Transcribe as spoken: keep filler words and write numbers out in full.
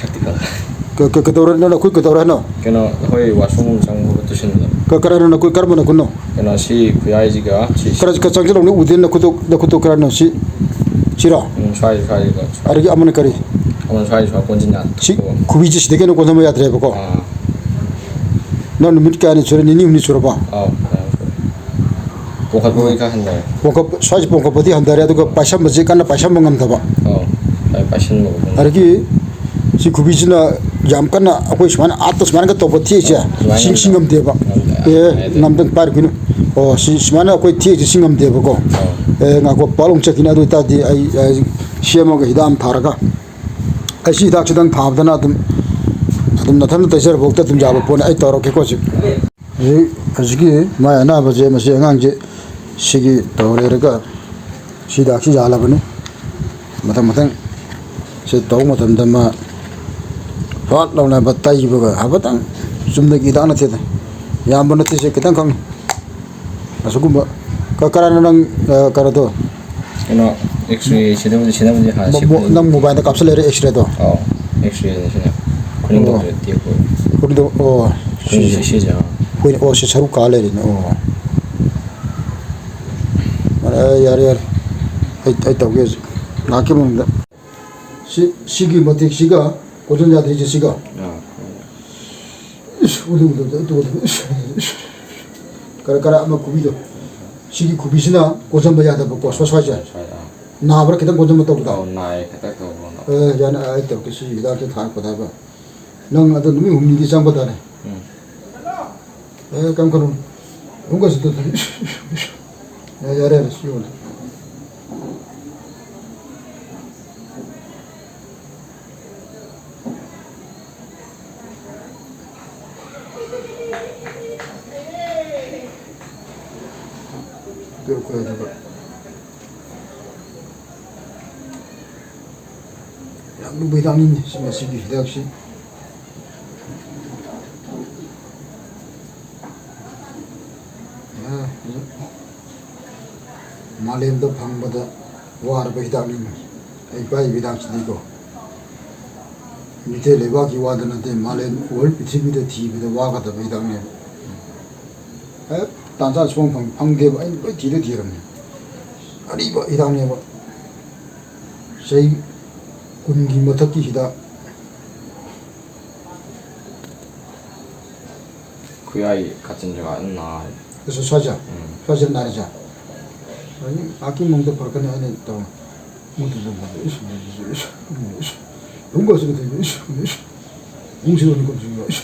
Practical. ꯀ-, ꯀ-, ꯀꯩꯗꯧꯔꯦ? ꯅꯪ ꯅꯈꯨꯠ ꯀꯩꯗꯧꯔꯦ ꯍꯥꯏꯅꯣ? ꯀꯩꯅꯣ, ꯑꯩꯈꯣꯏ washroom ꯆꯪꯕ ꯈꯣꯠꯄ ꯇꯨꯁꯤꯟꯕꯗꯣ꯫ ꯀ-, ꯀꯔꯥꯏꯅꯣ ꯅꯈꯨꯠ? ꯀꯔꯝꯕ ꯅꯈꯨꯠꯅꯣ? ꯀꯩꯅꯣ, ꯁꯤ ꯈꯨꯌꯥꯏꯁꯤꯒ ꯁꯤ ꯈꯔ ꯈꯔ ꯆꯪꯁꯤꯜꯂꯛꯎꯅꯦ, ꯎꯗꯦ ꯅꯈꯨꯠꯇꯣ, ꯅꯈꯨꯠꯇꯣ ꯀꯔꯥꯏꯅꯣ? ꯁꯤ, ꯁꯤꯔꯣ? ꯎꯝ, ꯁ꯭ꯋꯥꯏ, ꯁ꯭ꯋꯥꯏꯁꯤꯒ ꯁ꯭ꯋꯥꯏ꯫ ꯑꯗꯒꯤ ꯑꯃꯅ ꯀꯔꯤ? ꯑꯃꯅ ꯁ꯭ꯋꯥꯏ, ꯁ꯭ꯋꯥꯏ ꯀꯣꯟꯁꯤꯟ ꯌꯥꯗ-, ꯁꯤ ꯈꯨꯕꯤꯁꯦ ꯁꯤꯗꯒꯤ ꯍꯦꯟꯅ ꯀꯣꯟꯁꯤꯟꯕ ꯌꯥꯗ꯭ꯔꯦꯕꯀꯣ? ꯑꯥ꯫ ꯅꯪ ꯅꯨꯃꯤꯠ ꯀꯌꯥꯅꯤ ꯁꯨꯔꯦ? ꯅꯤꯅꯤ ꯍꯨꯝꯅꯤ ꯁꯨꯔꯕꯣ? ꯑꯥꯎ, ꯐꯅꯌꯥꯝ ꯁꯨꯔꯦ꯫ ꯄꯣꯝꯈꯠꯄꯕꯨꯗꯤ ꯈꯔ ꯍꯟꯊꯔꯦ꯫ ꯄꯣꯝꯈꯠꯄ, ꯁ꯭ꯋꯥꯏꯁꯦ ꯄꯣꯝꯈꯠꯄꯗꯤ ꯍꯟꯊꯔꯦ, ꯑꯗꯨꯒ ꯄꯥꯏꯁꯟꯕꯁꯦ ꯀꯟꯅ ꯄꯥꯏꯁꯟꯕ ꯉꯝꯗꯕ꯫ ꯑꯥꯎ, ꯁ꯭ꯋꯥꯏ ꯄꯥꯏꯁꯟꯕ ꯈꯣꯠꯄ꯫ ꯑꯗꯒꯤ ꯁꯤ ꯈꯨꯕꯤꯁꯤꯅ ꯌꯥꯝ ꯀꯟꯅ ꯑꯩꯈꯣꯏ ꯁꯨꯃꯥꯏꯅ ꯑꯥꯠꯇ ꯁꯨꯃꯥꯏꯅꯒ ꯇꯧꯕ ꯊꯦꯛꯏꯁꯦ, ꯑꯥꯎ, ꯁꯨꯃꯥꯏꯅ ꯁꯤ, ꯁꯤ ꯉꯝꯗꯦ꯫ ꯉꯝꯗꯦꯕ꯫ ꯉꯝꯗꯦ꯫ ꯑꯦ, ꯍꯥꯏꯗꯤ ꯉꯝꯗꯪ ꯄꯥꯏꯔꯨꯈꯤꯅꯨ꯫ ꯑꯣ, ꯁꯤ ꯁꯨꯃꯥꯏꯅ ꯑꯩꯈꯣꯏ ꯊꯦꯛꯏꯁꯦ ꯁꯤ ꯉꯝꯗꯦꯕꯀꯣ꯫ ꯑꯥꯎ꯫ ꯑꯦ, ꯉꯥꯏꯈꯣ, ꯄꯥꯂꯣꯡ ꯆꯠꯈꯤꯅꯤ꯫ ꯑꯗꯨ ꯑꯣꯏꯇꯥꯔꯗꯤ ꯑꯩ, ꯑꯩ ꯁꯦꯝꯃꯒ ꯍꯤꯗꯥꯛ ꯑꯃ ꯊꯥꯔꯒ, ꯑꯩ ꯁꯤ ꯍꯤꯗꯥꯛꯁꯤꯗꯪ ꯊꯥꯕꯗꯅ ꯑꯗꯨꯝ, ꯑꯗꯨꯝ ꯅꯊꯟꯗ ꯇꯩꯖꯔꯐꯥꯎꯗ ꯑꯗꯨꯝ ꯌꯥꯕ ꯄꯣꯠꯅꯤ꯫ ꯑꯩ ꯇꯧꯔꯛꯀꯦꯀꯣ ꯍꯧꯖꯤꯛ꯫ ꯍꯧꯖꯤꯛ, ꯍꯧꯖꯤꯛꯀꯤ ꯃꯥꯏ ꯑꯅꯥꯕꯁꯦ, ꯃꯁꯤ ꯑꯉꯥꯡꯁꯦ ꯁꯤꯒꯤ ꯇꯧ ꯂꯩꯔꯒ ꯁꯤ ꯍꯤꯗꯥꯛꯁꯤ ꯌꯥꯜꯂꯕꯅꯤ꯫ ꯃꯊꯪ ꯃꯊꯪ ꯁꯤ ꯇꯧꯕ ꯃꯇꯝꯗ ꯃꯥ ꯐꯠ ꯂꯥꯎꯅ ꯇꯩꯕꯒ ꯍꯥꯏꯐꯦꯠꯇꯪ, ꯆꯨꯝꯅꯒꯤ ꯍꯤꯗꯥꯛ ꯅꯠꯇꯦꯗ, ꯌꯥꯝꯕ ꯅꯠꯇꯦ, ꯁꯦ ꯈꯤꯇꯪ ꯈꯪ ꯑꯁꯤꯒꯨꯝꯕ ꯀ-, ꯀꯔꯥꯏꯅꯣ ꯅꯪ, ꯑ, ꯀꯩꯅꯣꯗꯣ? ꯀꯩꯅꯣ, X-ray ꯁꯤꯗꯕꯨꯗꯤ, ꯁꯤꯗꯕꯨꯗꯤ ꯍꯥꯟꯅ ꯃꯣ-, ꯁꯤ ꯃꯣ-, ꯈꯨꯅꯤꯡ ꯅꯪ ꯃꯣꯕꯥꯏꯜꯗ ꯀꯥꯞꯁꯤꯜꯂꯛꯏꯔꯣ X-rayꯗꯣ? ꯑꯧ, X-rayꯅꯦ ꯁꯤꯅ꯫ ꯈꯨꯅꯤꯡꯗ ꯑꯣ꯫ ꯇꯦꯛꯄ꯫ ꯈꯨꯅꯤꯡꯗ, ꯑꯣ, ꯈꯨꯅꯤꯡꯁꯦ ꯁꯤꯁꯦ꯫ ꯁꯤꯁꯦ, ꯑꯥ꯫ ꯍꯣꯏꯅꯦ, ꯑꯣ, ꯁꯤ ꯁꯔꯨ ꯀꯥ ꯂꯩꯔꯦꯅꯦ, ꯑꯣ꯫ ꯌꯥꯔꯦ, ꯌꯥꯔꯦ, ꯌꯥꯔꯦ꯫ ꯑꯩ, ꯑꯩ ꯇꯧꯒꯦ ꯍꯧꯖꯤꯛ꯫ ꯉꯥꯏꯍꯥꯛꯀꯤ ꯃꯅꯨꯡꯗ꯫ ꯁꯤ, ꯁꯤꯒꯤ ꯃꯇꯦꯛꯁꯤꯒ ꯀꯣꯟꯁꯤꯟ ꯌꯥꯗ꯭ꯔꯤꯁꯦ ꯁꯤꯒ꯫ ꯑꯥ꯫ ꯏꯁ, ꯎꯗꯦ, ꯎꯗꯦ, ꯎꯗꯦ, ꯎꯗꯦ, ꯎꯗꯦ, ꯏꯁ, ꯏꯁ꯫ ꯀꯔ-, ꯀꯔ ꯑꯃ ꯈꯨꯕꯤꯗꯣ꯫ ꯁꯤꯒꯤ ꯈꯨꯕꯤꯁꯤꯅ ꯀꯣꯟꯁꯤꯟꯕ ꯌꯥꯗꯕꯀꯣ, ꯁ꯭ꯋꯥꯏ, ꯁ꯭ꯋꯥꯏꯁꯦ꯫ ꯁ꯭ꯋꯥꯏ, ꯑꯥ꯫ ꯅꯥꯕ꯭ꯔꯥ ꯈꯤꯇꯪ ꯀꯣꯟꯁꯤꯟꯕ ꯇꯧꯕꯗꯣ? ꯑꯧ, ꯅꯥꯏꯌꯦ, ꯈꯤꯇꯪ ꯇꯧꯕ꯫ ꯑꯦ, ꯌꯥꯅꯤ, ꯑꯩ ꯇꯧꯔꯛꯀꯦ, ꯁꯤ ꯍꯤꯗꯥꯛꯁꯦ ꯊꯥꯔꯛꯄꯗ ꯍꯥꯏꯕ꯫ ꯅꯪ ꯑꯗꯨ ꯅꯨꯃꯤꯠ ꯍꯨꯝꯅꯤꯗꯤ ꯆꯪꯕ ꯇꯥꯔꯦ꯫ ꯎꯝ꯫ ꯑꯦ, ꯀꯔꯝ ꯀꯔꯝ? ꯑꯃꯨꯛꯀꯁꯨ ꯇꯧ-, ꯏꯁ, ꯏꯁ, ꯏꯁ꯫ ꯌꯥꯔꯦ, ꯌꯥꯔꯦ, ꯌꯥꯔꯦ, ꯁꯤ ꯌꯣꯜꯂꯦ꯫ ꯌꯥꯝ ꯂꯨꯕ ꯍꯤꯗꯥꯛꯅꯤꯅꯦ ꯁꯤ, ꯃꯁꯤꯒꯤ ꯍꯤꯗꯥꯛꯁꯤ꯫ ꯃꯥꯂꯦꯝꯗ ꯐꯪꯕꯗ ꯋꯥꯔꯕ ꯍꯤꯗꯥꯛꯅꯤꯅꯦ ꯑꯩ ꯄꯥꯏꯔꯤꯕ ꯍꯤꯗꯥꯛꯁꯤꯗꯤꯀꯣ꯫ ꯃꯤꯇꯩ ꯂꯩꯕꯥꯛꯀꯤ ꯋꯥꯗ ꯅꯠꯇꯦ, ꯃꯥꯂꯦꯝ ꯋꯥꯔꯜ ꯄ꯭ꯔꯤꯊꯤꯕꯤꯗ ꯊꯤꯕꯗ ꯋꯥꯒꯗꯕ ꯍꯤꯗꯥꯛꯅꯦꯕ꯫ ꯍꯦꯛ ꯇꯥꯟꯖꯥ ꯁꯨꯐꯪ ꯐꯪ-, ꯐꯪꯗꯦꯕ꯫ ꯑꯩꯅ ꯂꯣꯏ ꯊꯤꯔ ꯊꯤꯔꯕꯅꯦ꯫ ꯑꯔꯤꯕ ꯍꯤꯗꯥꯛꯅꯦꯕ꯫ ꯆꯍꯤ ꯀꯨꯟꯒꯤ ꯃꯊꯛꯀꯤ ꯍꯤꯗꯥꯛ꯫ ꯈꯨꯌꯥꯏ ꯀꯥꯆꯤꯟ ꯖꯒꯥ ꯑꯗꯨꯝ ꯅꯥꯔꯦ꯫ ꯑꯁ, ꯁ꯭ꯋꯥꯏꯁꯦ? ꯎꯝ꯫ ꯁ꯭ꯋꯥꯏꯁꯦ ꯅꯥꯔꯤꯁꯦ? ꯉꯥꯏꯍꯥꯛꯀꯤ ꯃꯑꯣꯡꯗ ꯐꯔꯛꯀꯅꯤ ꯍꯥꯏꯅ ꯇꯧꯔꯦ꯫ ꯃꯨꯠꯇꯨ ꯑꯗꯨꯝ ꯐꯔꯦ꯫ ꯏꯁ, ꯏꯁ, ꯏꯁ, ꯏꯁ, ꯏꯁ꯫ ꯑꯃꯨꯛꯀꯁꯨ ꯅꯠꯇꯦ, ꯏꯁ, ꯏꯁ꯫ ꯑꯃꯨꯛꯁꯨ ꯑꯃꯨꯛꯀꯁꯨ, ꯏꯁ꯫